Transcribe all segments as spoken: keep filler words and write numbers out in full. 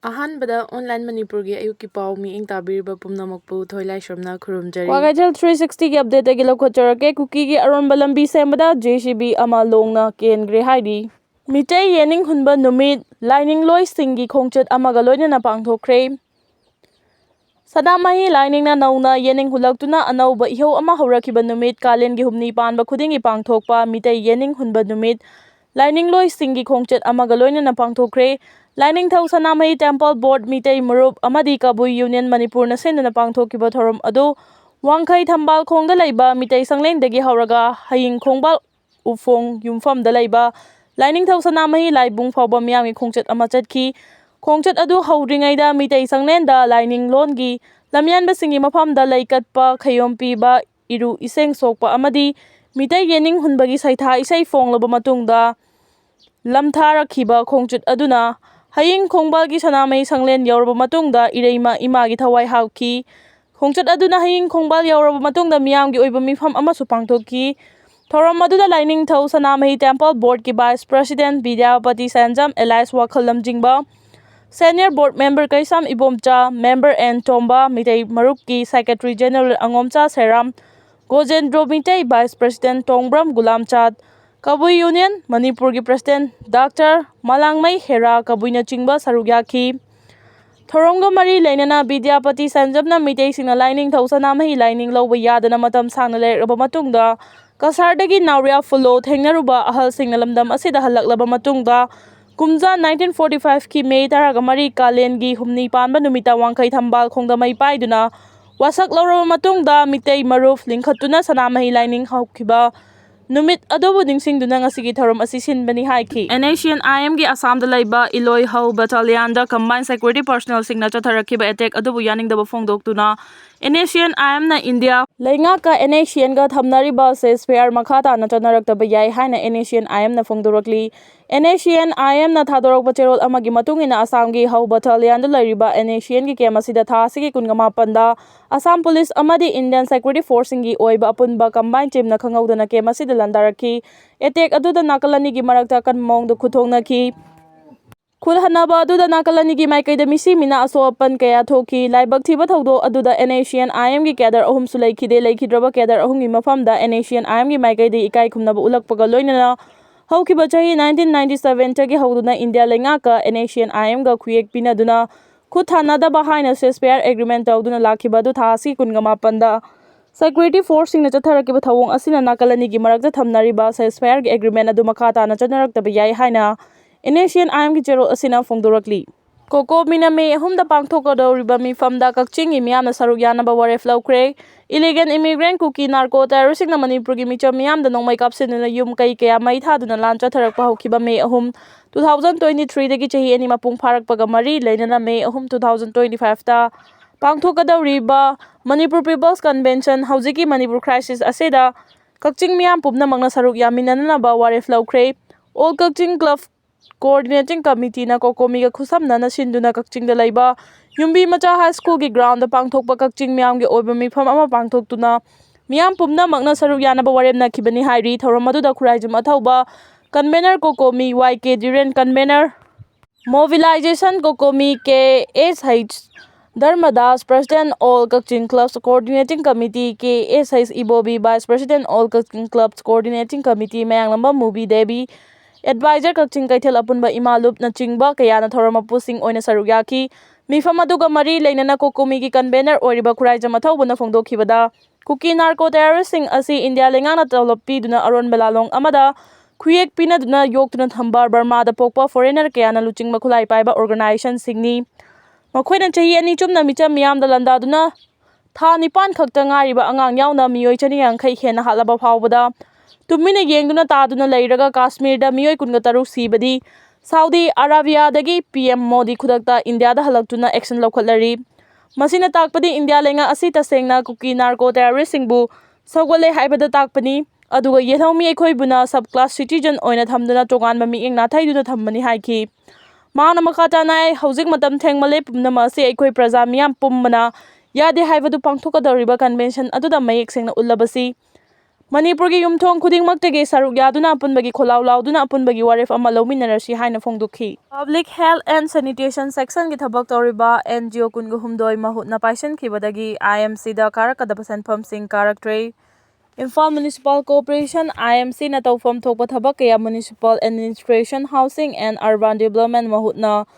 ꯑꯍꯥꯟꯕꯗ ꯑꯣꯟꯂꯥꯏꯟ ꯃꯅꯤꯄꯨꯔꯒꯤ ꯑꯌꯨꯛꯀꯤ ꯄꯥꯎ ꯃꯤꯠꯌꯦꯡ ꯇꯥꯕꯤꯔꯤꯕ ꯄꯨꯝꯅꯃꯛꯄꯨ ꯊꯣꯏ ꯂꯥꯏꯁ꯭ꯔꯝꯅ ꯈꯨꯔꯨꯝꯖꯔꯤ꯫ ꯀ꯭ꯋꯥꯀꯩꯊꯦꯜ three sixtyꯒꯤ updateꯇꯒꯤ ꯂꯧꯈꯠꯆꯔꯛꯀꯦ꯫ ꯀꯨꯀꯤꯒꯤ ꯑꯔꯣꯟꯕ ꯂꯝꯕꯤ ꯁꯦꯝꯕꯗ JCB ꯑꯃ ꯂꯣꯡꯅ ꯀꯦꯟꯈ꯭ꯔꯦ ꯍꯥꯏꯔꯤ꯫ ꯃꯤꯇꯩ ꯌꯦꯅꯤꯡ ꯍꯨꯟꯕ ꯅꯨꯃꯤꯠ ꯂꯥꯏꯅꯤꯡꯂꯣꯏꯁꯤꯡꯒꯤ ꯈꯣꯡꯆꯠ ꯑꯃꯒ ꯂꯣꯏꯅꯅ ꯄꯥꯡꯊꯣꯛꯈ꯭ꯔꯦ꯫ ꯁꯅꯥꯃꯍꯤ ꯂꯥꯏꯅꯤꯡꯅ ꯅꯧꯅ ꯌꯦꯅꯤꯡ ꯍꯨꯜꯂꯛꯇꯨꯅ ꯑꯅꯧꯕ ꯏꯍꯧ ꯑꯃ ꯍꯧꯔꯛꯈꯤꯕ ꯅꯨꯃꯤꯠ, ꯀꯥꯂꯦꯟꯒꯤ ꯍꯨꯝꯅꯤ ꯄꯥꯟꯕ ꯈꯨꯗꯤꯡꯒꯤ ꯄꯥꯡꯊꯣꯛꯄ ꯃꯤꯇꯩ ꯌꯦꯅꯤꯡ ꯍꯨꯟꯕ ꯅꯨꯃꯤꯠ ꯂꯥꯏꯅꯤꯡꯂꯣꯏꯁꯤꯡꯒꯤ ꯈꯣꯡꯆꯠ ꯑꯃꯒ ꯂꯣꯏꯅꯅ ꯄꯥꯡꯊꯣꯛꯈ꯭ꯔꯦ꯫ ꯂꯥꯏꯅꯤꯡꯊꯧ ꯁꯅꯥꯃꯍꯤ Temple Board, ꯃꯤꯇꯩ ꯃꯔꯨꯞ ꯑꯃꯗꯤ ꯀꯕꯨꯏ Union ꯃꯅꯤꯄꯨꯔꯅ ꯁꯤꯟꯗꯨꯅ ꯄꯥꯡꯊꯣꯛꯈꯤꯕ ꯊꯧꯔꯝ ꯑꯗꯨ ꯋꯥꯡꯈꯩ ꯊꯝꯕꯥꯜ ꯈꯣꯡꯗ ꯂꯩꯕ ꯃꯤꯇꯩ ꯁꯪꯂꯦꯟꯗꯒꯤ ꯍꯧꯔꯒ ꯍꯌꯤꯡ ꯈꯣꯡꯕꯥꯜ ꯎꯐꯣꯡ ꯌꯨꯝꯐꯝꯗ ꯂꯩꯕ ꯂꯥꯏꯅꯤꯡꯊꯧ ꯁꯅꯥꯃꯍꯤ ꯂꯥꯏꯕꯨꯡ ꯐꯥꯎꯕ ꯃꯤꯌꯥꯝꯒꯤ ꯈꯣꯡꯆꯠ ꯑꯃ ꯆꯠꯈꯤ꯫ ꯈꯣꯡꯆꯠ ꯑꯗꯨ ꯍꯧꯗ꯭ꯔꯤꯉꯩꯗ ꯃꯤꯇꯩ ꯁꯪꯂꯦꯟꯗ ꯂꯥꯏꯅꯤꯡꯂꯣꯟꯒꯤ ꯂꯝꯌꯥꯟꯕꯁꯤꯡꯒꯤ ꯃꯐꯝꯗ ꯂꯩ ꯀꯠꯄ, ꯈꯌꯣꯝ ꯄꯤꯕ, ꯏꯔꯨ ꯏꯁꯦꯡ ꯁꯣꯛꯄ ꯑꯃꯗꯤ ꯃꯤꯇꯩ ꯌꯦꯅꯤꯡ ꯍꯨꯟꯕꯒꯤ ꯁꯩꯊꯥ ꯏꯁꯩ ꯐꯣꯡꯂꯕ ꯃꯇꯨꯡꯗ ꯂꯝꯊꯥꯔꯛꯈꯤꯕ ꯈꯣꯡꯆꯠ ꯑꯗꯨꯅ ꯍꯌꯤꯡ ꯈꯣꯡꯕꯥꯜꯒꯤ ꯁꯅꯥꯃꯍꯤ ꯁꯪꯂꯦꯟ ꯌꯧꯔꯕ ꯃꯇꯨꯡꯗ ꯏꯔꯩꯃ ꯏꯃꯥꯒꯤ ꯊꯋꯥꯏ ꯍꯥꯞꯈꯤ꯫ ꯈꯣꯡꯆꯠ ꯑꯗꯨꯅ ꯍꯌꯤꯡ ꯈꯣꯡꯕꯥꯜ ꯌꯧꯔꯕ ꯃꯇꯨꯡꯗ ꯃꯤꯌꯥꯝꯒꯤ ꯑꯣꯏꯕ ꯃꯤꯐꯝ ꯑꯃꯁꯨ ꯄꯥꯡꯊꯣꯛꯈꯤ꯫ ꯊꯧꯔꯝ ꯑꯗꯨꯗ ꯂꯥꯏꯅꯤꯡꯊꯧ ꯁꯅꯥꯃꯍꯤ Temple Boardꯀꯤ Vice President ꯕꯤꯗ꯭ꯌꯥꯄꯇꯤ ꯁꯦꯟꯖꯝ, alias ꯋꯥꯈꯜ ꯂꯝꯖꯤꯡꯕ, Senior Board Member Keisham Ibomcha, Member N Tomba, Meetei ꯃꯔꯨꯞꯀꯤ Secretary General ꯑꯉꯣꯝꯆꯥ ꯁꯦꯔꯥꯝ, ꯒꯣꯖꯦꯟꯗ꯭ꯔꯣ Meitei, Vice President ꯇꯣꯡꯕ꯭ꯔꯝ ꯒꯨꯂꯥꯝꯆꯥꯠ, ꯀꯕꯨꯏ Union ꯃꯅꯤꯄꯨꯔꯒꯤ President Doctor ꯃꯂꯥꯡꯃꯩ ꯍꯦꯔꯥ ꯀꯕꯨꯏꯅꯆꯤꯡꯕ ꯁꯔꯨꯛ ꯌꯥꯈꯤ꯫ ꯊꯧꯔꯝꯒ ꯃꯔꯤ ꯂꯩꯅꯅ ꯕꯤꯗ꯭ꯌꯥꯄꯇꯤ ꯁꯦꯟꯖꯝꯅ ꯃꯤꯇꯩꯁꯤꯡꯅ ꯂꯥꯏꯅꯤꯡꯊꯧ ꯁꯅꯥꯃꯍꯤ ꯂꯥꯏꯅꯤꯡ ꯂꯧꯕ ꯌꯥꯗꯅ ꯃꯇꯝ ꯁꯥꯡꯅ ꯂꯩꯔꯛꯂꯕ ꯃꯇꯨꯡꯗ ꯀꯁꯥꯔꯗꯒꯤ ꯅꯥꯎꯔꯤꯌꯥ ꯐꯨꯂꯣ ꯊꯦꯡꯅꯔꯨꯕ ꯑꯍꯜꯁꯤꯡꯅ ꯂꯝꯗꯝ ꯑꯁꯤꯗ ꯍꯜꯂꯛꯂꯕ ꯃꯇꯨꯡꯗ ꯀꯨꯝꯖꯥ nineteen forty fiveꯀꯤ May ꯇꯔꯥꯒ ꯃꯔꯤ ꯀꯥꯂꯦꯟꯒꯤ ꯍꯨꯝꯅꯤ ꯄꯥꯟꯕ ꯅꯨꯃꯤꯠꯇ ꯋꯥꯡꯈꯩ ꯊꯝꯕꯥꯜ ꯈꯣꯡꯗ ꯃꯩ ꯄꯥꯏꯗꯨꯅ ꯋꯥꯁꯛ ꯂꯧꯔꯕ ꯃꯇꯨꯡꯗ ꯃꯤꯇꯩ ꯃꯔꯨꯞ ꯂꯤꯡꯈꯠꯇꯨꯅ ꯁꯅꯥꯃꯍꯤ ꯂꯥꯏꯅꯤꯡ ꯍꯧꯈꯤꯕ ꯅꯨꯃꯤꯠ ꯑꯗꯨꯕꯨ ꯅꯤꯡꯁꯤꯡꯗꯨꯅ ꯉꯁꯤꯒꯤ ꯊꯧꯔꯝ ꯑꯁꯤ ꯁꯤꯟꯕꯅꯤ ꯍꯥꯏꯈꯤ꯫ NSCN-IMꯒꯤ ꯑꯁꯥꯝꯗ ꯂꯩꯕ ꯏꯂꯣꯏ ꯍꯧ battalionꯗ combined security personnelꯁꯤꯡꯅ ꯆꯠꯊꯔꯛꯈꯤꯕ attack ꯑꯗꯨꯕꯨ ꯌꯥꯅꯤꯡꯗꯕ ꯐꯣꯡꯗꯣꯛꯇꯨꯅ NSCN-IMꯅ ꯏꯟꯗꯤꯌꯥ ꯂꯩꯉꯥꯛꯀ NSCNꯒ ꯊꯝꯅꯔꯤꯕ ceasefire ꯃꯈꯥ ꯇꯥꯅ ꯆꯠꯅꯔꯛꯇꯕ ꯌꯥꯏ ꯍꯥꯏꯅ NSCN-IMꯅ ꯐꯣꯡꯗꯣꯔꯛꯂꯤ꯫ NSCN-IMꯅ ꯊꯥꯗꯣꯔꯛꯄ ꯆꯦꯔꯣꯜ ꯑꯃꯒꯤ ꯃꯇꯨꯡ ꯏꯟꯅ ꯑꯁꯥꯝꯒꯤ ꯍꯧ battalionꯗ ꯂꯩꯔꯤꯕ NSCNꯒꯤ camp ꯑꯁꯤꯗ ꯊꯥ ꯑꯁꯤꯒꯤ ꯀꯨꯟꯒ ꯃꯥꯄꯟꯗ ꯑꯁꯥꯝ police ꯑꯃꯗꯤ Indian Security Forceꯁꯤꯡꯒꯤ ꯑꯣꯏꯕ ꯑꯄꯨꯟꯕ combined teamꯅ ꯈꯪꯍꯧꯗꯅ camp ꯑꯁꯤꯗ ꯂꯥꯟꯗꯥꯔꯛꯈꯤ꯫ Attack ꯑꯗꯨꯗ ꯅꯥꯀꯜ ꯑꯅꯤꯒꯤ ꯃꯔꯛꯇ ꯑꯀꯟꯕ ꯃꯑꯣꯡꯗ ꯈꯨꯠꯊꯣꯛꯅꯈꯤ꯫ ꯈꯨꯠꯍꯟꯅꯕ ꯑꯗꯨꯗ ꯅꯥꯀꯜ ꯑꯅꯤꯒꯤ ꯃꯥꯏꯀꯩꯗ ꯃꯤꯁꯤ ꯃꯤꯅꯥ ꯑꯁꯣꯛ ꯑꯄꯟ ꯀꯌꯥ ꯊꯣꯛꯈꯤ꯫ ꯂꯥꯏꯕꯛ ꯊꯤꯕ ꯊꯧꯗꯣꯛ ꯑꯗꯨꯗ NSCN-IMꯒꯤ ꯀꯦꯗꯔ ꯑꯍꯨꯝꯁꯨ ꯂꯩꯈꯤꯗꯦ꯫ ꯂꯩꯈꯤꯗ꯭ꯔꯕ ꯀꯦꯗꯔ ꯑꯍꯨꯝꯒꯤ ꯃꯐꯝꯗ NSCN-IMꯒꯤ ꯃꯥꯏꯀꯩꯗꯒꯤ ꯏꯀꯥꯏ ꯈꯨꯝꯅꯕ ꯎꯠꯂꯛꯄꯒ ꯂꯣꯏꯅꯅ ꯍꯧꯈꯤꯕ ꯆꯍꯤ nineteen ninety seven ꯆꯒꯤ ꯍꯧꯗꯨꯅ ꯏꯟꯗꯤꯌꯥ ꯂꯩꯉꯥꯛꯀ NSCN-IMꯒ ꯈꯨꯌꯦꯛ ꯄꯤꯅꯗꯨꯅ ꯈꯨꯠ ꯊꯥꯅꯗꯕ ꯍꯥꯏꯅ ceasefire agreement ꯇꯧꯗꯨꯅ ꯂꯥꯛꯈꯤꯕ ꯑꯗꯨ ꯊꯥ ꯑꯁꯤ ꯀꯨꯟꯒ ꯃꯥꯄꯟꯗ security forceꯁꯤꯡꯅ ꯆꯠꯊꯔꯛꯈꯤꯕ ꯊꯧꯑꯣꯡ ꯑꯁꯤꯅ ꯅꯥꯀꯜ ꯑꯅꯤꯒꯤ ꯃꯔꯛꯇ ꯊꯝꯅꯔꯤꯕ ceasefireꯒꯤ agreement ꯑꯗꯨ ꯃꯈꯥ ꯇꯥꯅ ꯆꯠꯅꯔꯛꯇꯕ ꯌꯥꯏ ꯍꯥꯏꯅ NSCN-IMꯒꯤ ꯆꯦꯔꯣꯜ ꯑꯁꯤꯅ ꯐꯣꯡꯗꯣꯔꯛꯂꯤ꯫ ꯀꯣꯀꯣꯃꯤꯅ ꯃꯦ ꯑꯍꯨꯝꯗ ꯄꯥꯡꯊꯣꯛꯀꯗꯧꯔꯤꯕ ꯃꯤꯐꯝꯗ ꯀꯛꯆꯤꯡꯒꯤ ꯃꯤꯌꯥꯝꯅ ꯁꯔꯨꯛ ꯌꯥꯅꯕ ꯋꯥꯔꯦꯞ ꯂꯧꯈ꯭ꯔꯦ꯫ Illegal immigrant ꯀꯨꯀꯤ narco terroristꯁꯤꯡꯅ ꯃꯅꯤꯄꯨꯔꯒꯤ ꯃꯤꯆꯝ ꯃꯤꯌꯥꯝꯗ ꯅꯣꯡꯃꯩ ꯀꯥꯞꯁꯤꯟꯗꯨꯅ ꯌꯨꯝ ꯀꯩ ꯀꯌꯥ ꯃꯩ ꯊꯥꯗꯨꯅ ꯂꯥꯟ ꯆꯠꯊꯔꯛꯄ ꯍꯧꯈꯤꯕ ꯃꯦ ꯑꯍꯨꯝ, two thousand twenty threeꯗꯒꯤ ꯆꯍꯤ ꯑꯅꯤ ꯃꯄꯨꯡ ꯐꯥꯔꯛꯄꯒ ꯃꯔꯤ ꯂꯩꯅꯅ ꯃꯦ ꯑꯍꯨꯝ, two thousand twenty fiveꯇ ꯄꯥꯡꯊꯣꯛꯀꯗꯧꯔꯤꯕ Manipur People's Convention, ꯍꯧꯖꯤꯛꯀꯤ ꯃꯅꯤꯄꯨꯔ crisis ꯑꯁꯤꯗ ꯀꯛꯆꯤꯡ ꯃꯤꯌꯥꯝ ꯄꯨꯝꯅꯃꯛꯅ ꯁꯔꯨꯛ ꯌꯥꯃꯤꯟꯅꯅꯕ ꯋꯥꯔꯦꯞ ꯂꯧꯈ꯭ꯔꯦ꯫ All Kakching Club Coordinating Committeeꯅ ꯀꯣꯀꯣꯃꯤꯒ ꯈꯨꯠꯁꯝꯅꯅ ꯁꯤꯟꯗꯨꯅ ꯀꯛꯆꯤꯡꯗ ꯂꯩꯕ ꯌꯨꯝꯕꯤ ꯃꯆꯥ high schoolꯒꯤ groundꯗ ꯄꯥꯡꯊꯣꯛꯄ ꯀꯛꯆꯤꯡ ꯃꯤꯌꯥꯝꯒꯤ ꯑꯣꯏꯕ ꯃꯤꯐꯝ ꯑꯃ ꯄꯥꯡꯊꯣꯛꯇꯨꯅ ꯃꯤꯌꯥꯝ ꯄꯨꯝꯅꯃꯛꯅ ꯁꯔꯨꯛ ꯌꯥꯅꯕ ꯋꯥꯔꯦꯞꯅꯈꯤꯕꯅꯤ ꯍꯥꯏꯔꯤ꯫ ꯊꯧꯔꯝ ꯑꯗꯨꯗ Khuraijam Athouba, convener COCOMI Y K Dhiren, convener Mobilization COCOMI K S H Dharmadas, President All Kakching Clubs Coordinating Committee K S H Ibobi, Vice President All Kakching Clubs Coordinating Committee Mayanglambam Mubi Devi, Advisor Kakching ꯀꯩꯊꯦꯜ ꯑꯄꯨꯟꯕ ꯏꯃꯥ ꯂꯨꯞꯅꯆꯤꯡꯕ ꯀꯌꯥꯅ ꯊꯧꯔꯝ ꯃꯄꯨꯁꯤꯡ ꯑꯣꯏꯅ ꯁꯔꯨꯛ ꯌꯥꯈꯤ꯫ ꯃꯤꯐꯝ ꯑꯗꯨꯒ ꯃꯔꯤ ꯂꯩꯅꯅ ꯀꯣꯀꯣꯃꯤꯒꯤ convener ꯑꯣꯏꯔꯤꯕ ꯈꯨꯔꯥꯏꯖꯝ ꯑꯊꯧꯕꯅ ꯐꯣꯡꯗꯣꯛꯈꯤꯕꯗ, ꯀꯨꯀꯤ narco terroristꯁꯤꯡ ꯑꯁꯤ ꯏꯟꯗꯤꯌꯥ ꯂꯩꯉꯥꯛꯅ ꯇꯂꯣꯞ ꯄꯤꯗꯨꯅ ꯑꯔꯣꯟꯕ ꯂꯥꯂꯣꯡ ꯑꯃꯗ ꯈꯨꯌꯦꯛ ꯄꯤꯅꯗꯨꯅ ꯌꯣꯛꯇꯨꯅ ꯊꯝꯕ ꯕꯔꯃꯥꯗ ꯄꯣꯛꯄ foreigner ꯀꯌꯥꯅ ꯂꯨꯆꯤꯡꯕ ꯈꯨꯠꯂꯥꯏ ꯄꯥꯏꯕ organizationꯁꯤꯡꯅꯤ꯫ ꯃꯈꯣꯏꯅ ꯆꯍꯤ ꯑꯅꯤ ꯆꯨꯞꯅ ꯃꯤꯆꯝ ꯃꯤꯌꯥꯝꯗ ꯂꯥꯟꯗꯥꯗꯨꯅ ꯊꯥ ꯅꯤꯄꯥꯟ ꯈꯛꯇ ꯉꯥꯏꯔꯤꯕ ꯑꯉꯥꯡ ꯌꯥꯎꯅ ꯃꯤꯑꯣꯏ ꯆꯅꯤ ꯌꯥꯡꯈꯩ ꯍꯦꯟꯅ ꯍꯥꯠꯂꯕ ꯐꯥꯎꯕꯗ ꯇꯨꯃꯤꯟꯅ ꯌꯦꯡꯗꯨꯅ ꯇꯥꯗꯨꯅ ꯂꯩꯔꯒ ꯀꯥꯁꯃꯤꯔꯗ ꯃꯤꯑꯣꯏ ꯀꯨꯟꯒ ꯇꯔꯨꯛ ꯁꯤꯕꯗꯤ ꯁꯥꯎꯗꯤ ꯑꯔꯥꯕꯤꯌꯥꯗꯒꯤ PM ꯃꯣꯗꯤ ꯈꯨꯗꯛꯇ ꯏꯟꯗꯤꯌꯥꯗ ꯍꯜꯂꯛꯇꯨꯅ action ꯂꯧꯈꯠꯂꯔꯤ꯫ ꯃꯁꯤꯅ ꯇꯥꯛꯄꯗꯤ ꯏꯟꯗꯤꯌꯥ ꯂꯩꯉꯥꯛ ꯑꯁꯤ ꯇꯁꯦꯡꯅ ꯀꯨꯀꯤ narco terroristꯁꯤꯡꯕꯨ ꯁꯧꯒꯠꯂꯦ ꯍꯥꯏꯕꯗ ꯇꯥꯛꯄꯅꯤ꯫ ꯑꯗꯨꯒ ꯌꯦꯜꯍꯧꯃꯤ ꯑꯩꯈꯣꯏꯕꯨꯅ sub class citizen ꯑꯣꯏꯅ ꯊꯝꯗꯨꯅ ꯇꯣꯉꯥꯟꯕ ꯃꯤꯠꯌꯦꯡ ꯅꯥꯊꯩꯗꯨꯅ ꯊꯝꯕꯅꯤ ꯍꯥꯏꯈꯤ꯫ ꯃꯍꯥꯛꯅ ꯃꯈꯥ ꯇꯥꯅ ꯍꯥꯏ, ꯍꯧꯖꯤꯛ ꯃꯇꯝ ꯊꯦꯡꯃꯜꯂꯦ, ꯄꯨꯝꯅꯃꯛ ꯑꯁꯤ ꯑꯩꯈꯣꯏ ꯄ꯭ꯔꯖꯥ ꯃꯤꯌꯥꯝ ꯄꯨꯝꯕꯅ ꯌꯥꯗꯦ ꯍꯥꯏꯕꯗꯨ ꯄꯥꯡꯊꯣꯛꯀꯗꯧꯔꯤꯕ convention ꯑꯗꯨꯗ ꯃꯌꯦꯛ ꯁꯦꯡꯅ ꯎꯠꯂꯕꯁꯤ꯫ ꯃꯅꯤꯄꯨꯔꯒꯤ ꯌꯨꯝꯊꯣꯡ ꯈꯨꯗꯤꯡꯃꯛꯇꯒꯤ ꯁꯔꯨꯛ ꯌꯥꯗꯨꯅ ꯑꯄꯨꯟꯕꯒꯤ ꯈꯣꯜꯂꯥꯎ ꯂꯥꯎꯗꯨꯅ ꯑꯄꯨꯟꯕꯒꯤ ꯋꯥꯔꯦꯞ ꯑꯃ ꯂꯧꯃꯤꯟꯅꯔꯁꯤ ꯍꯥꯏꯅ ꯐꯣꯡꯗꯣꯛꯈꯤ꯫ Public Health and Sanitation Section ꯒꯤ ꯊꯕꯛ ꯇꯧꯔꯤꯕ N G O ꯀꯨꯟꯒ ꯍꯨꯝꯗꯣꯏ ꯃꯍꯨꯠꯅ ꯄꯥꯏꯁꯤꯟꯈꯤꯕꯗꯒꯤ I M C ꯗ ꯀꯥꯔꯛꯀꯗꯕ ꯁꯦꯟꯐꯝꯁꯤꯡ ꯀꯥꯔꯛꯇ꯭ꯔꯦ꯫ Imphal Municipal Corporation, I M C ꯅ ꯇꯧꯐꯝ ꯊꯣꯛꯄ ꯊꯕꯛ ꯀꯌꯥ Municipal Administration, Housing and Urban Development ꯃꯍꯨꯠꯅ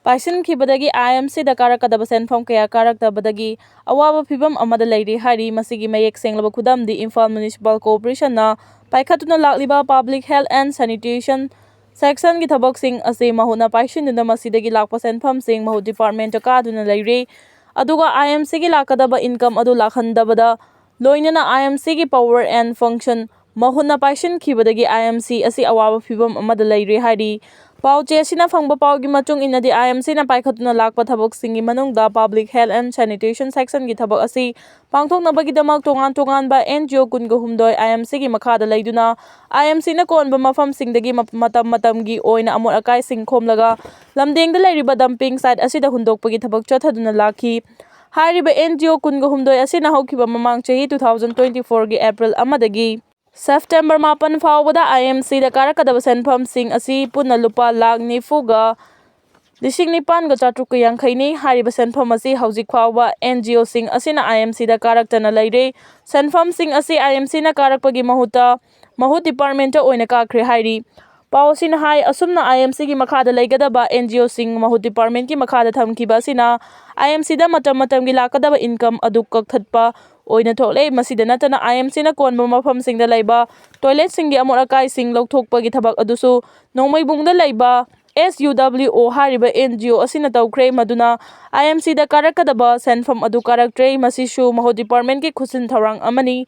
ꯄꯥꯏꯁꯤꯟꯈꯤꯕꯗꯒꯤ I M C ꯗ ꯀꯥꯔꯛꯀꯗꯕ ꯁꯦꯟꯐꯝ ꯀꯌꯥ ꯀꯥꯔꯛꯇꯕꯗꯒꯤ ꯑꯋꯥꯕ ꯐꯤꯚꯝ ꯑꯃꯗ ꯂꯩꯔꯤ ꯍꯥꯏꯔꯤ꯫ ꯃꯁꯤꯒꯤ ꯃꯌꯦꯛ ꯁꯦꯡꯂꯕ ꯈꯨꯗꯝꯗꯤ Imphal Municipal Corporation ꯅ ꯄꯥꯏꯈꯠꯇꯨꯅ ꯂꯥꯛꯂꯤꯕ Public Health and Sanitation Section ꯒꯤ ꯊꯕꯛꯁꯤꯡ ꯑꯁꯤ ꯃꯍꯨꯠꯅ ꯄꯥꯏꯁꯤꯟꯗꯨꯅ ꯃꯁꯤꯗꯒꯤ ꯂꯥꯛꯄ ꯁꯦꯟꯐꯝꯁꯤꯡ ꯃꯍꯨꯠ department ꯇ ꯀꯥꯗꯨꯅ ꯂꯩꯔꯤ꯫ ꯑꯗꯨꯒ I M C ꯒꯤ ꯂꯥꯛꯀꯗꯕ income ꯑꯗꯨ ꯂꯥꯛꯍꯟꯗꯕꯗ ꯂꯣꯏꯅꯅ I M C ꯒꯤ power and function ꯃꯍꯨꯠꯅ ꯄꯥꯏꯁꯤꯟꯈꯤꯕꯗꯒꯤ I M C ꯑꯁꯤ ꯑꯋꯥꯕ ꯐꯤꯚꯝ ꯑꯃꯗ ꯂꯩꯔꯦ ꯍꯥꯏꯔꯤ꯫ ꯄꯥꯎꯆꯦ ꯑꯁꯤꯅ ꯐꯪꯕ ꯄꯥꯎꯒꯤ ꯃꯇꯨꯡ ꯏꯟꯅꯗꯤ, I M C ꯅ ꯄꯥꯏꯈꯠꯇꯨꯅ ꯂꯥꯛꯄ ꯊꯕꯛꯁꯤꯡꯒꯤ ꯃꯅꯨꯡꯗ Public Health and Sanitation Section ꯒꯤ ꯊꯕꯛ ꯑꯁꯤ ꯄꯥꯡꯊꯣꯛꯅꯕꯒꯤꯗꯃꯛ ꯇꯣꯉꯥꯟ ꯇꯣꯉꯥꯟꯕ N G O ꯀꯨꯟꯒ ꯍꯨꯝꯗꯣꯏ I M C ꯒꯤ ꯃꯈꯥꯗ ꯂꯩꯗꯨꯅ, I M C ꯅ ꯀꯣꯟꯕ ꯃꯐꯝꯁꯤꯡꯗꯒꯤ ꯃ-, ꯃꯇꯝ ꯃꯇꯝꯒꯤ ꯑꯣꯏꯅ ꯑꯃꯣꯠ ꯑꯀꯥꯏꯁꯤꯡ ꯈꯣꯝꯂꯒ ꯂꯝꯗꯦꯡꯗ ꯂꯩꯔꯤꯕ dumping site ꯑꯁꯤꯗ ꯍꯨꯟꯗꯣꯛꯄꯒꯤ ꯊꯕꯛ ꯆꯠꯊꯗꯨꯅ ꯂꯥꯛꯈꯤ꯫ ꯍꯥꯏꯔꯤꯕ N G O ꯀꯨꯟꯒ ꯍꯨꯝꯗꯣꯏ ꯑꯁꯤꯅ ꯍꯧꯈꯤꯕ ꯃꯃꯥꯡ ꯆꯍꯤ two thousand twenty-four ꯒꯤ April ꯑꯃꯗꯒꯤ September ꯃꯥꯄꯟ ꯐꯥꯎꯕꯗ I M C ꯗ ꯀꯥꯔꯛꯀꯗꯕ ꯁꯦꯟꯐꯝꯁꯤꯡ ꯑꯁꯤ ꯄꯨꯟꯅ ꯂꯨꯄꯥ ꯂꯥꯈ ꯅꯤꯐꯨꯒ ꯂꯤꯁꯤꯡ ꯅꯤꯄꯥꯟꯒ ꯆꯥꯇ꯭ꯔꯨꯛꯀ ꯌꯥꯡꯈꯩꯅꯤ꯫ ꯍꯥꯏꯔꯤꯕ ꯁꯦꯟꯐꯝ ꯑꯁꯤ ꯍꯧꯖꯤꯛ ꯐꯥꯎꯕ N G O ꯁꯤꯡ ꯑꯁꯤꯅ I M C ꯗ ꯀꯥꯔꯛꯇꯅ ꯂꯩꯔꯦ꯫ ꯁꯦꯟꯐꯝꯁꯤꯡ ꯑꯁꯤ I M C ꯅ ꯀꯥꯔꯛꯄꯒꯤ ꯃꯍꯨꯠꯇ ꯃꯍꯨꯠ department ꯇ ꯑꯣꯏꯅ ꯀꯥꯈ꯭ꯔꯦ ꯍꯥꯏꯔꯤ꯫ ꯄꯥꯎ ꯑꯁꯤꯅ ꯍꯥꯏ, ꯑꯁꯨꯝꯅ I M C ꯒꯤ ꯃꯈꯥꯗ ꯂꯩꯒꯗꯕ N G O ꯁꯤꯡ ꯃꯍꯨꯠ department ꯀꯤ ꯃꯈꯥꯗ ꯊꯝꯈꯤꯕ ꯑꯁꯤꯅ I M C ꯗ ꯃꯇꯝ ꯃꯇꯝꯒꯤ ꯂꯥꯛꯀꯗꯕ income ꯑꯗꯨ ꯀꯛꯊꯠꯄ ꯑꯣꯏꯅ ꯊꯣꯛꯂꯦ꯫ ꯃꯁꯤꯗ ꯅꯠꯇꯅ, I M C ꯅ ꯀꯣꯟꯕ ꯃꯐꯝꯁꯤꯡꯗ ꯂꯩꯕ toilet ꯁꯤꯡꯒꯤ ꯑꯃꯣꯠ ꯑꯀꯥꯏꯁꯤꯡ ꯂꯧꯊꯣꯛꯄꯒꯤ ꯊꯕꯛ ꯑꯗꯨꯁꯨ ꯅꯣꯡꯃꯩꯕꯨꯡꯗ ꯂꯩꯕ S U W O ꯍꯥꯏꯔꯤꯕ N G O ꯑꯁꯤꯅ ꯇꯧꯈ꯭ꯔꯦ, ꯃꯗꯨꯅ I M C ꯗ ꯀꯥꯔꯛꯀꯗꯕ ꯁꯦꯟꯐꯝ ꯑꯗꯨ ꯀꯥꯔꯛꯇ꯭ꯔꯦ꯫ ꯃꯁꯤꯁꯨ ꯃꯍꯨꯠ department ꯀꯤ ꯈꯨꯠꯁꯤꯟ ꯊꯧꯔꯥꯡ ꯑꯃꯅꯤ꯫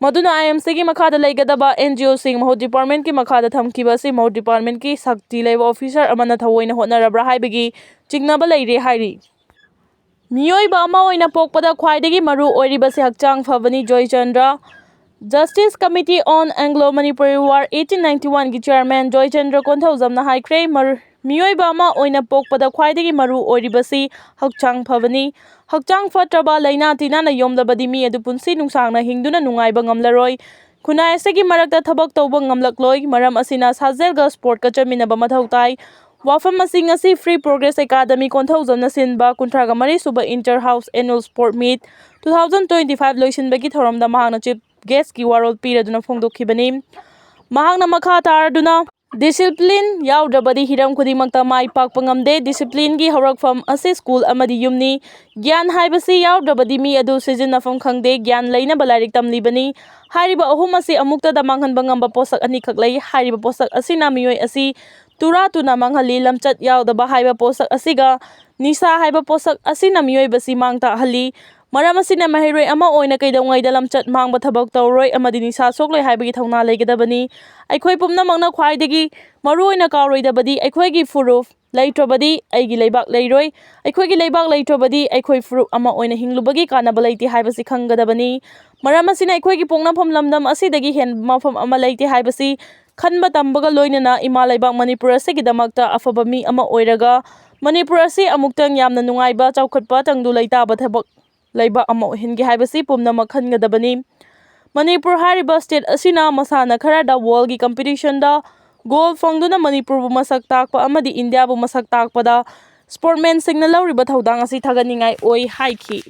ꯃꯗꯨꯅ I M C ꯒꯤ ꯃꯈꯥꯗ ꯂꯩꯒꯗꯕ N G O ꯁꯤꯡ ꯃꯍꯨꯠ department ꯀꯤ ꯃꯈꯥꯗ ꯊꯝꯈꯤꯕ ꯑꯁꯤ ꯃꯍꯨꯠ department ꯀꯤ ꯁꯛꯇꯤ ꯂꯩꯕ officer ꯑꯃꯅ ꯊꯑꯣꯏꯅ ꯍꯣꯠꯅꯔꯕ꯭ꯔꯥ ꯍꯥꯏꯕꯒꯤ ꯆꯤꯡꯅꯕ ꯂꯩꯔꯦ ꯍꯥꯏꯔꯤ꯫ ꯃꯤꯑꯣꯏꯕ ꯑꯃ ꯑꯣꯏꯅ ꯄꯣꯛꯄꯗ ꯈ꯭ꯋꯥꯏꯗꯒꯤ ꯃꯔꯨ ꯑꯣꯏꯔꯤꯕꯁꯤ ꯍꯛꯆꯥꯡ ꯐꯕꯅꯤ, Joychandra. Justice Committee on Anglo-Manipuri War eighteen ninety-one ꯒꯤ chairman ꯖꯣꯏꯆꯟꯗ꯭ꯔ ꯀꯣꯟꯊꯧꯖꯝꯅ ꯍꯥꯏꯈ꯭ꯔꯦ, ꯃꯔ-, ꯃꯤꯑꯣꯏꯕ ꯑꯃ ꯑꯣꯏꯅ ꯄꯣꯛꯄꯗ ꯈ꯭ꯋꯥꯏꯗꯒꯤ ꯃꯔꯨ ꯑꯣꯏꯔꯤꯕꯁꯤ ꯍꯛꯆꯥꯡ ꯐꯕꯅꯤ꯫ ꯍꯛꯆꯥꯡ ꯐꯠꯇ꯭ꯔꯕ, ꯂꯥꯏꯅꯥ ꯇꯤꯟꯅꯅ ꯌꯣꯝꯂꯕꯗꯤ ꯃꯤ ꯑꯗꯨ ꯄꯨꯟꯁꯤ ꯅꯨꯡꯁꯥꯡꯅ ꯍꯤꯡꯗꯨꯅ ꯅꯨꯡꯉꯥꯏꯕ ꯉꯝꯂꯔꯣꯏ꯫ ꯈꯨꯟꯅꯥꯏ ꯑꯁꯤꯒꯤ ꯃꯔꯛꯇ ꯊꯕꯛ ꯇꯧꯕ ꯉꯝꯂꯛꯂꯣꯏ꯫ ꯃꯔꯝ ꯑꯁꯤꯅ ꯁꯥꯖꯦꯜꯒ ꯁ꯭ꯄꯣꯔꯠꯀ ꯆꯠꯃꯤꯟꯅꯕ ꯃꯊꯧ ꯇꯥꯏ꯫ ꯋꯥꯐꯝ ꯑꯁꯤ ꯉꯁꯤ ꯐ꯭ꯔꯤ ꯄ꯭ꯔꯣꯒ꯭ꯔꯦꯁ ꯑꯦꯀꯥꯗꯃꯤ ꯀꯣꯟꯊꯧꯖꯝꯅ ꯁꯤꯟꯕ ꯀꯨꯟꯊ꯭ꯔꯥꯒ ꯃꯔꯤ ꯁꯨꯕ ꯏꯟꯇꯔ ꯍꯥꯎꯁ ꯑꯦꯅꯨꯑꯦꯜ ꯁ꯭ꯄꯣꯔꯠ ꯃꯤꯠ ꯇꯨ ꯊꯥꯎꯖꯟ ꯇ꯭ꯋꯦꯟꯇꯤ ꯐꯥꯏꯚ ꯂꯣꯏꯁꯤꯟꯕꯒꯤ ꯊꯧꯔꯝꯗ ꯃꯍꯥꯛꯅ ꯆꯤꯐ ꯒꯦꯁꯀꯤ ꯋꯥꯔꯣꯜ ꯄꯤꯔꯗꯨꯅ ꯐꯣꯡꯗꯣꯛꯈꯤꯕꯅꯤ꯫ ꯃꯍꯥꯛꯅ ꯃꯈꯥ ꯇꯥꯔꯗꯨꯅ, "ꯗꯤꯁꯤꯄ꯭ꯂꯤꯟ ꯌꯥꯎꯗ꯭ꯔꯕꯗꯤ ꯍꯤꯔꯝ ꯈꯨꯗꯤꯡꯃꯛꯇ ꯃꯥꯏ ꯄꯥꯛꯄ ꯉꯝꯗꯦ꯫ ꯗꯤꯁꯤꯄ꯭ꯂꯤꯟꯒꯤ ꯍꯧꯔꯛꯐꯝ ꯑꯁꯤ ꯁ꯭ꯀꯨꯜ ꯑꯃꯗꯤ ꯌꯨꯝꯅꯤ꯫ ꯒ꯭ꯌꯥꯟ ꯍꯥꯏꯕꯁꯤ ꯌꯥꯎꯗ꯭ꯔꯕꯗꯤ ꯃꯤ ꯑꯗꯨ ꯁꯤꯖꯤꯟꯅꯐꯝ ꯈꯪꯗꯦ꯫ ꯒ꯭ꯌꯥꯟ ꯂꯩꯅꯕ ꯂꯥꯏꯔꯤꯛ ꯇꯝꯂꯤꯕꯅꯤ꯫ ꯍꯥꯏꯔꯤꯕ ꯑꯍꯨꯝ ꯑꯁꯤ ꯑꯃꯨꯛꯇꯗ ꯃꯥꯡꯍꯟꯕ ꯉꯝꯕ ꯄꯣꯠꯁꯛ ꯑꯅꯤꯈꯛ ꯂꯩ꯫ ꯍꯥꯏꯔꯤꯕ ꯄꯣꯠꯁꯛ ꯑꯁꯤꯅ ꯃꯤꯑꯣꯏ ꯑꯁꯤ ꯇꯨꯔꯥ ꯇꯨꯅ ꯃꯥꯡꯍꯜꯂꯤ꯫ ꯂꯝꯆꯠ ꯌꯥꯎꯗꯕ ꯍꯥꯏꯕ ꯄꯣꯠꯁꯛ ꯑꯁꯤꯒ ꯅꯤꯁꯥ ꯍꯥꯏꯕ ꯄꯣꯠꯁꯛ ꯑꯁꯤꯅ ꯃꯤꯑꯣꯏꯕꯁꯤ ꯃꯥꯡ ꯇꯥꯛꯍꯜꯂꯤ꯫ ꯃꯔꯝ ꯑꯁꯤꯅ ꯃꯍꯩꯔꯣꯏ ꯑꯃ ꯑꯣꯏꯅ ꯀꯩꯗꯧꯉꯩꯗ ꯂꯝꯆꯠ ꯃꯥꯡꯕ ꯊꯕꯛ ꯇꯧꯔꯣꯏ ꯑꯃꯗꯤ ꯅꯤꯁꯥ ꯁꯣꯛꯂꯣꯏ ꯍꯥꯏꯕꯒꯤ ꯊꯧꯅꯥ ꯂꯩꯒꯗꯕꯅꯤ꯫ ꯑꯩꯈꯣꯏ ꯄꯨꯝꯅꯃꯛꯅ ꯈ꯭ꯋꯥꯏꯗꯒꯤ ꯃꯔꯨꯑꯣꯏꯅ ꯀꯥꯎꯔꯣꯏꯗꯕꯗꯤ ꯑꯩꯈꯣꯏꯒꯤ ꯐꯨꯔꯨꯞ ꯂꯩꯇ꯭ꯔꯕꯗꯤ ꯑꯩꯒꯤ ꯂꯩꯕꯥꯛ ꯂꯩꯔꯣꯏ꯫ ꯑꯩꯈꯣꯏꯒꯤ ꯂꯩꯕꯥꯛ ꯂꯩꯇ꯭ꯔꯕꯗꯤ ꯑꯩꯈꯣꯏ ꯐꯨꯔꯨꯞ ꯑꯃ ꯑꯣꯏꯅ ꯍꯤꯡꯂꯨꯕꯒꯤ ꯀꯥꯟꯅꯕ ꯂꯩꯇꯦ ꯍꯥꯏꯕꯁꯤ ꯈꯪꯒꯗꯕꯅꯤ꯫ ꯃꯔꯝ ꯑꯁꯤꯅ ꯑꯩꯈꯣꯏꯒꯤ ꯄꯣꯛꯅꯐꯝ ꯂꯝꯗꯝ ꯑꯁꯤꯗꯒꯤ ꯍꯦꯟꯕ ꯃꯐꯝ ꯑꯃ ꯂꯩꯇꯦ ꯍꯥꯏꯕꯁꯤ ꯈꯟꯕ ꯇꯝꯕꯒ ꯂꯣꯏꯅꯅ ꯏꯃꯥ ꯂꯩꯕꯥꯛ ꯃꯅꯤꯄꯨꯔ ꯑꯁꯤꯒꯤꯗꯃꯛꯇ ꯑꯐꯕ ꯃꯤ ꯑꯃ ꯑꯣꯏꯔꯒ ꯃꯅꯤꯄꯨꯔ ꯑꯁꯤ ꯑꯃꯨꯛꯇꯪ ꯌꯥꯝꯅ ꯅꯨꯡꯉꯥꯏꯕ, ꯆꯥꯎꯈꯠꯄ, ꯇꯪꯗꯨ ꯂꯩꯇꯥꯕ ꯊꯕꯛ ꯂꯩꯕ ꯑꯃ ꯑꯣꯏꯍꯟꯒꯦ ꯍꯥꯏꯕꯁꯤ ꯄꯨꯝꯅꯃꯛ ꯈꯟꯒꯗꯕꯅꯤ꯫ ꯃꯅꯤꯄꯨꯔ ꯍꯥꯏꯔꯤꯕ ꯁ꯭ꯇꯦꯠ ꯑꯁꯤꯅ ꯃꯁꯥꯟꯅ ꯈꯔꯗ ꯋꯥꯔꯜꯒꯤ ꯀꯝꯄꯤꯇꯤꯁꯟꯗ ꯒꯣꯜ ꯐꯪꯗꯨꯅ ꯃꯅꯤꯄꯨꯔꯕꯨ ꯃꯁꯛ ꯇꯥꯛꯄ ꯑꯃꯗꯤ ꯏꯟꯗꯤꯌꯥꯕꯨ ꯃꯁꯛ ꯇꯥꯛꯄꯗ ꯁ꯭ꯄꯣꯔꯠꯃꯦꯟꯁꯤꯡꯅ ꯂꯧꯔꯤꯕ ꯊꯧꯗꯥꯡ ꯑꯁꯤ ꯊꯥꯒꯠꯅꯤꯡꯉꯥꯏ ꯑꯣꯏ ꯍꯥꯏꯈꯤ꯫